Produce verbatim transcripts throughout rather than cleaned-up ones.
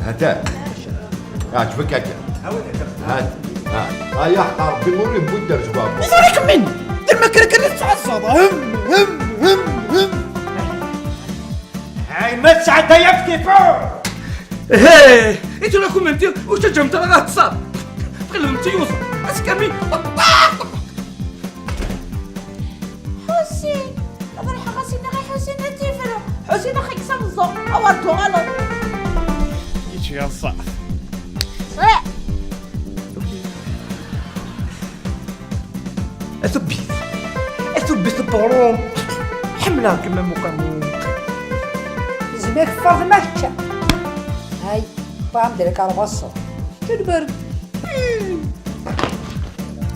Atan. Yeɛǧeb-ik akka. Hat. Ha. Ay, aḥeqq Ṛebbi ur ibudd ar zwabu. Ẓriɣ min. Dima kra kan i tettɛazzaḍ. Hem, hem, hem, hem. Ay, ma tesɛedday aktifu! Hey, i tura kumanti ur teǧǧamt ara ad ṭṭṣeɣ. Tqellbemt i yuẓ. Askami. Ḥusin! Ad ruḥeɣ ad s-iniɣ i Ḥusin ad tt-ifru. Ḥusin, axi kkes ameẓẓuɣ, awer d-tuɣaleḍ. Yečči aṣṣaf. Ṣiḥ! A tubbit! A tubbit n uɣrum! Ḥemmleɣ-kem am uqermud. Zmek ferḍ ma kečča. Hay, bam de la carbasso. Tout le monde.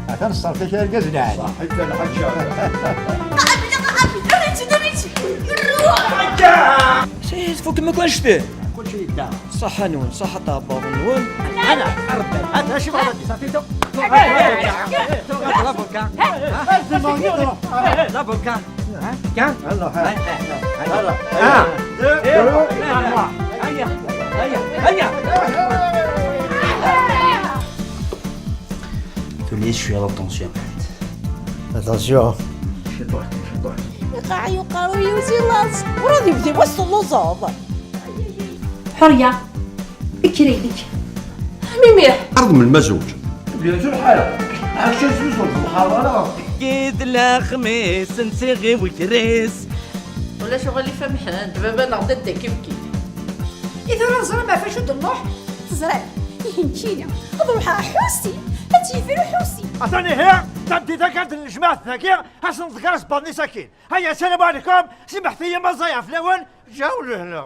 Atan ṣṣerf-ik argaz lɛali. Ṣaḥit a lḥaǧa. Sɛid, tfukem akk annect-en? Kulci yedda. Ṣaḥa-nwen, ṣaḥa ṭaɛebbaḍ-nwen. Ala, a Rebbi, ata acu bɣiḍ ad d-tafeḍ? La vodka. La vodka. Kan? Yalla, ha. Yalla. Ah. Deux, trois. Aya, aya, aya. Tuli-yi cwiya la tension. Attention. Ciṭuḥ, ciṭuḥ. Iqaɛi uqerruy-iw si laẓ. Ur ad ibdi wass telluẓeḍ. Ḥurya, kker aydi-k. Mimi. Arḍ melmi zewǧ. Bien sûr, ḥala. Ɛac azuz ur tebxaḍ ara. Tgi-d lexmis n tiɣi wegris. Ulac uɣilif a Mḥend, baba-neɣ d adda kifkif. I tura teẓram ɣef acu d-nruḥ? Teẓram, ihi nekkini ad ruḥeɣ ɣer Ḥusin, ad tt-yefru Ḥusin. Atan ihi, tameddit akka d tnejmaɛt dagi, ad sen-ḍegger asebbaḍ-nni sakin. Haya, salam ɛlikum, samḥet-iyi ma ẓẓayeɣ fell-awen, ǧaw lehna.